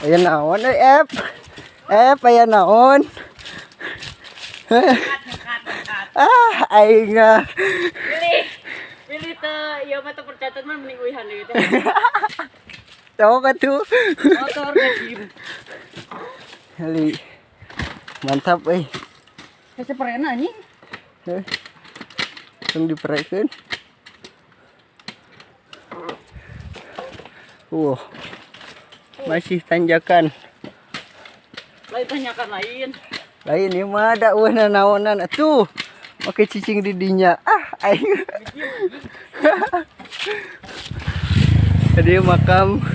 Aya naon euy, Ep? Ep, aya naon? Ah, aing ah. Pilih. Pilih teh, ieu mah teu percatat mah mending uihan deui teh. Tahu ka tuh? Motor ke gym. Heli. Mantap euy. Hese perena anjing. Heh. Langsung diperekeun. Wow. Masih tanjakan. Lain tanyakan lain. Lain ieu mah da eueuh nanaonan atuh. Make cicing di dinya. Ah, aing. Tadi makam